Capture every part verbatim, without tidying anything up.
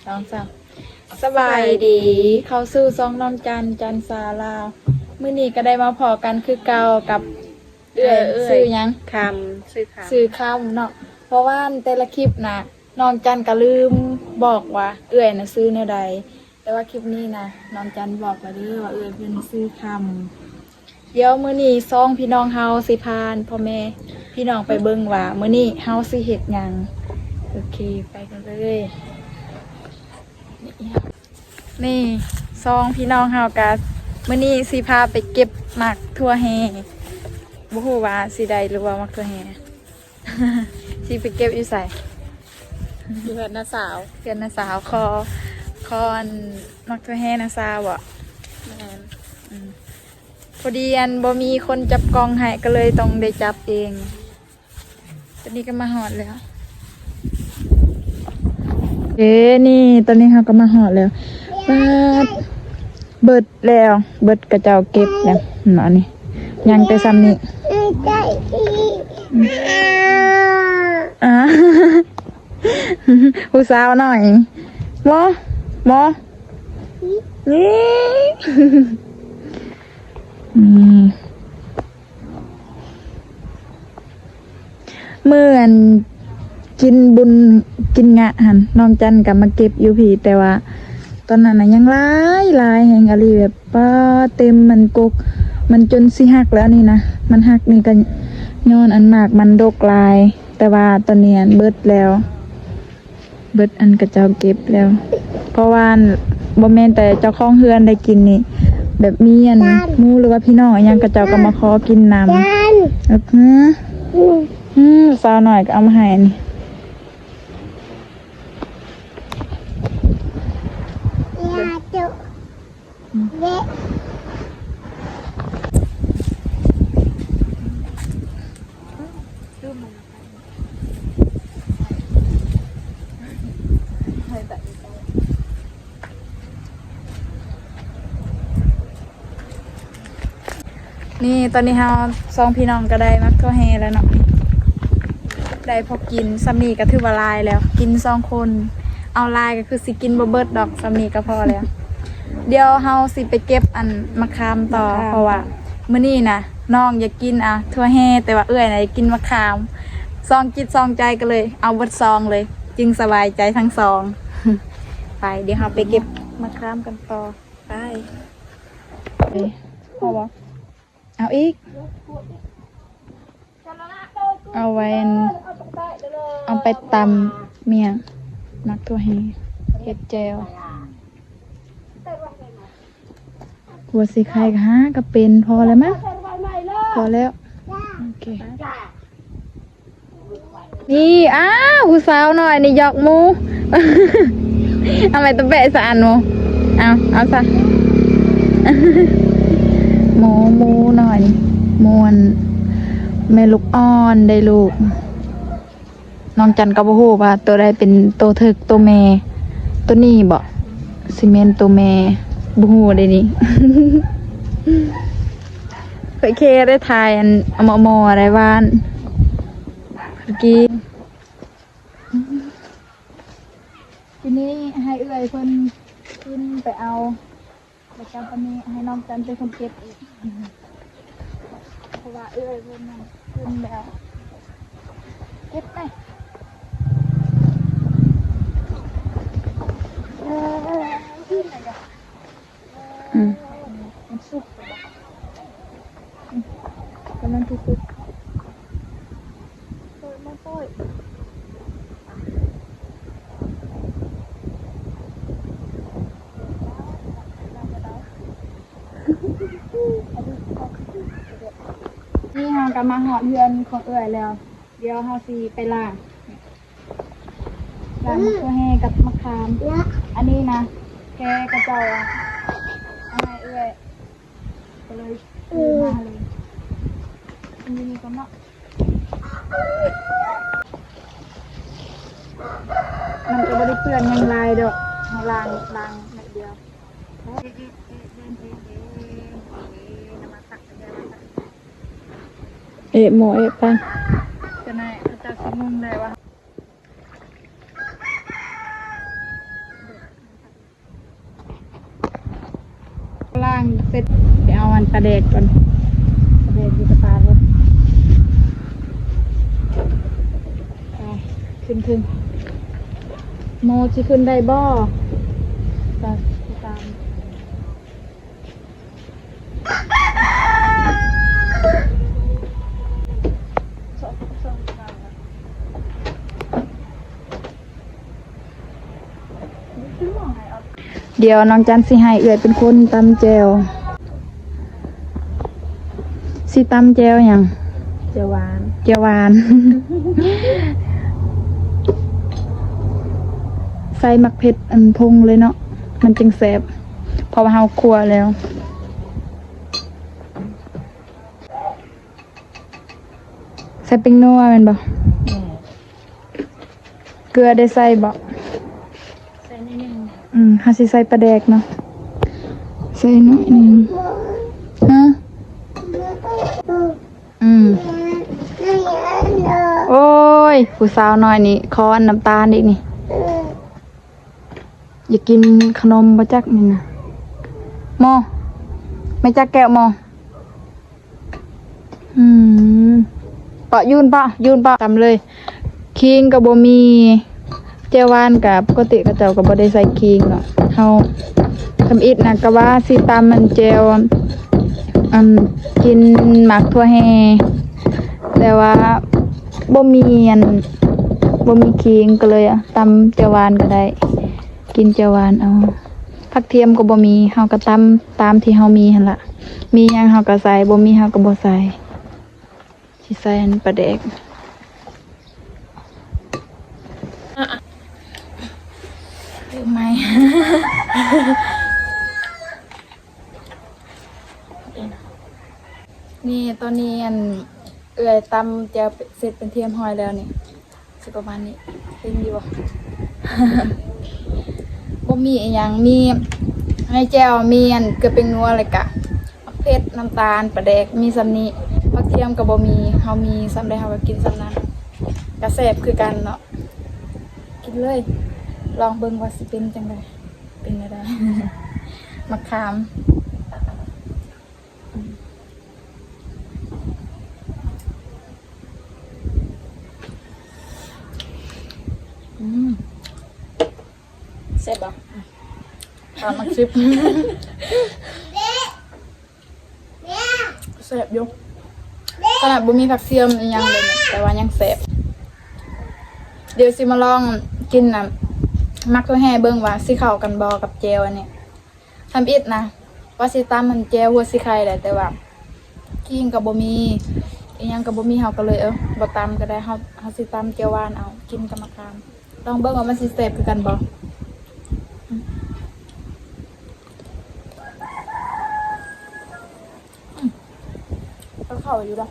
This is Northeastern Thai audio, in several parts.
สองสาม สบายดี เข้าสู่ช่องน้องจัน จันสาลาว มื้อนี้ก็ได้มาพ้อกันคือเก่ากับเอื้อย เออ เอื้อย ชื่อหยัง คำ ชื่อคำ ชื่อคำเนาะ เพราะว่าแต่ละคลิปนะ น้องจันก็ลืมบอกว่าเอื้อยนะชื่อแนวใด แต่ว่าคลิปนี้นะ น้องจันบอกแล้วเด้อว่าเอื้อยเพิ่นชื่อคำ เดี๋ยวมื้อนี้สองพี่น้องเฮาสิพาพ่อแม่พี่น้องไปเบิ่งว่ามื้อนี้เฮาสิเฮ็ดหยัง โอเค ไปกันเลย นี่สองพี่น้องเฮากะมื้อนี้สิพาไปเก็บหมากถั่วแห่ บ่ฮู้ว่าสิได้หรือว่าหมากถั่วแห่ สิไปเก็บอยู่ไส อยู่เฮือนน้าสาว เฮือนน้าสาว ขอ ขออันหมากถั่วแห่น้าสาวบ่ แม่น อืม พอดีอันบ่มีคนจับกล้องให้ก็เลยต้องได้จับเอง ตอนนี้ก็มาฮอดแล้ว เอ้ นี่ ตอนนี้เฮาก็มาฮอดแล้ว ป๊าด เบิดแล้ว เบิดเขาเจ้าเก็บแล้วเนาะนี่ ยังแต่ส่ำนี้ อ่า ผู้สาวน้อย บ่ บ่ นี่ อืม มื้ออันกินบุญกินงะหั่น น้องจันก็มาเก็บอยู่พี้ แต่ว่าตอนนั้นน่ะยังหลาย หลายแฮงอีหลี แบบ ป๊า เต็มมันกก มันจนสิหักแล้วนี่นะ มันหักนี่ก็ย้อนอันหมากมันดกหลาย แต่ว่าตอนนี้อันเบิดแล้ว เบิดอันเขาเจ้าเก็บแล้ว เพราะว่าบ่แม่นแต่เจ้าของเฮือนได้กินนี่ แบบมีอันหมู่หรือว่าพี่น้องอิหยังเขาเจ้าก็มาขอกินนำ จัน เออ อืม อืม สาวน้อยก็เอามาให้อันนี้ ยาจุ เละ นี่ตอนนี้เฮาสองพี่น้องก็ได้หมากถั่วแห่แล้วเนาะ ได้พอกิน ส่ำนี้ก็ถือว่าหลายแล้ว กินสองคน เอาหลายก็คือสิกินบ่เบิดดอก ส่ำนี้ก็พอแล้ว เดี๋ยวเฮาสิไปเก็บอันมะขามต่อ มะขาม เพราะว่ามื้อนี้นะน้องอยากกินอ่ะถั่วแห่ แต่ว่าเอื้อยนะอยากกินมะขาม สองจิตสองใจก็เลย เอาเบิดสองเลย จึงสบายใจทั้งสอง ไป เดี๋ยวเฮาไปเก็บมะขามกันต่อ ไป พอบ่ เอาอีก เอาไว้อัน เอาไปตำเมี่ยง หมากถั่วแห่ เฮ็ดแจ่ว หัวสิไข่ก็หาก็เป็น พอแล้วมั้ง พอแล้ว โอเค นี่ อ้าว ผู้สาวน้อยนี่หยอกหมู่ เอาไปตะแปะสะอันหมู่ เอา เอาซะ หมู่ หมู่น้อยนี่ หมู่อันแม่ลูกอ่อนได้ลูก น้องจันก็บ่ฮู้ว่าตัวใดเป็นตัวเถิกตัวแม่ ตัวนี้บ่ สิแม่นตัวแม่ บ่ฮู้เด้นี่ เคยเคได้ถ่ายอันหมอหมอได้บ้าน เมื่อกี้ ทีนี้ให้เอื้อยเพิ่นขึ้นไปเอา แล้วก็วันนี้ให้น้องจันเป็นคนเก็บอีก เพราะว่าเอื้อยเพิ่นนั่นขึ้นแล้ว เก็บไป อืม มันสุกแล้วบ่ อืม กำลังสิสุก เปิดมาเปิด นี่เฮาก็มาฮอดเฮือนของเอื้อยแล้ว เดี๋ยวเฮาสิไปล้าง ล้างหมากถั่วแห่กับมะขาม อันนี้นะ แค่เขาเจ้าอะ เอาให้เอื้อย ก็เลยซื้อมาเลย มันอยู่นี่ก่อนเนาะ มันก็บ่ได้เปื้อนหยังหลายดอก เฮาล้าง ล้างนิดเดียว เอะโมเอะปัง จะไหนเขาเจ้าสิงงได้ว่า เสร็จ ไปเอาอันปลาแดกก่อน ปลาแดกอยู่กับปลารถ ไป ขึ้นเทิง โมสิขึ้นได้บ่ ไป ไปตาม เดี๋ยวน้องจันสิให้เอื้อยเป็นคนตำแจ่ว สิตำแจ่วหยัง แจ่วหวาน แจ่วหวาน ใส่หมากเผ็ดอันผงเลยเนาะ มันจึงแซ่บ เพราะว่าเฮาคั่วแล้ว ใส่แป้งนัวแม่นบ่ แม่น เกลือได้ใส่บ่ ใส่นิดนึง อืม เฮาสิใส่ปลาแดกเนาะ ใส่น้อยหนึ่ง ฮะ อืม โอ้ย ผู้สาวน้อยนี่ ขอน้ำตาลอีกนี่ อยากกินขนมบ่จักนี่นะ โม แม่จักแก้วโม อืม เปาะ ยื่นเปาะ ยื่นเปาะ ตำเลย ขิงก็บ่มี แจ่วหวานก็ปกติเขาเจ้าก็บ่ได้ใส่ขิงเนาะ เฮาทำอิดนะ ก็ว่าสิตำมันแจ่ว อัน กินหมากถั่วแห่ แต่ว่าบ่มีอัน บ่มีขิง ก็เลยตำแจ่วหวานก็ได้ กินแจ่วหวานเอา ผักเทียมก็บ่มี เฮาก็ตำตามที่เฮามีหั่นล่ะ มีหยังเฮาก็ใส่ บ่มีเฮาก็บ่ใส่ สิใส่อันปลาแดก ลืมไหม นี่ตอนนี้อันเอื้อยตำแจ่วเสร็จเป็นที่เรียบร้อยแล้วนี่ สิประมาณนี้ เห็นอยู่บ่ บ่มีอีหยัง มีในแจ่วมีอันเกลือแป้งนัว แล้วกะหมากเผ็ด น้ำตาล ปลาแดก มีส่ำนี้ ผักเทียมก็บ่มี เฮามีส่ำใดเฮาก็กินส่ำนั้น ก็แซ่บคือกันเนาะ กินเลย ลองเบิ่งว่าสิเป็นจั่งใด เป็นจั่งใด มะขาม อืม แซ่บบ่ ข้าวหมากสิบ แซ่บอยู่ ขนาดบ่มีผักเทียมอีหยังเลยเนี่ย แต่ว่ายังแซ่บ เดี๋ยวสิมาลองกินน่ะ หมากถั่วแห่เบิ่งว่าสิเข้ากันบ่กับแจ่วอันนี้ ทำอิดนะ ว่าสิตำมันแจ่วหัวสิไข่แหละ แต่ว่าขิงก็บ่มี อีหยังก็บ่มี เฮาก็เลย เออ บ่ตำก็ได้ เฮา เฮาสิตำแจ่วหวานเอา กินกับมะขาม ลองเบิ่งว่ามันสิแซ่บคือกันบ่ อืม อืม ก็เข้าอยู่ดอก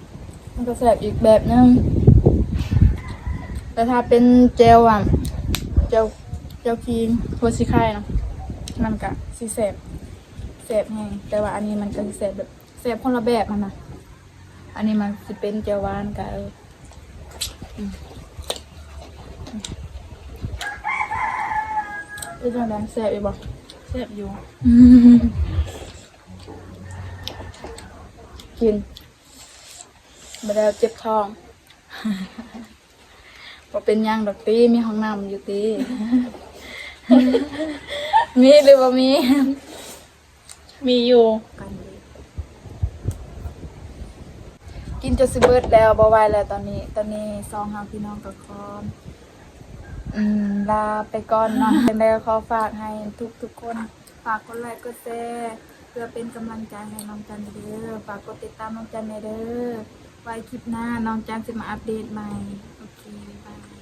มันก็แซ่บอีกแบบนึง แต่ถ้าเป็นแจ่วอะ แจ่ว แจ่วขิงหัวสิไข่นะ มันก็สิแซ่บ แซ่บแฮง แต่ว่าอันนี้มันก็สิแซ่บแบบ แซ่บคนละแบบหั้นนะ อันนี้มันสิเป็นแจ่วหวานกะ เออ อืม อืม เป็นจั่งใด แซ่บอยู่บ่ แซ่บอยู่ อืม กิน บ่ได้เจ็บท้อง บ่เป็นหยังดอกติ มีห้องน้ำอยู่ติ มีหรือบ่มี มีอยู่ กันดี กินจนสิเบิดแล้ว บ่ไหวแล้วตอนนี้ ตอนนี้สองเฮาพี่น้องก็ขอ อืม ลาไปก่อนเนาะ จั่งใดก็ขอฝากให้ทุกๆคน ฝากกดไลค์กดแชร์ เพื่อเป็นกำลังใจให้น้องจันเด้อ ฝากกดติดตามน้องจันแหน่เด้อ ไว้คลิปหน้าน้องจันสิมาอัปเดตใหม่ โอเค บ๊ายบาย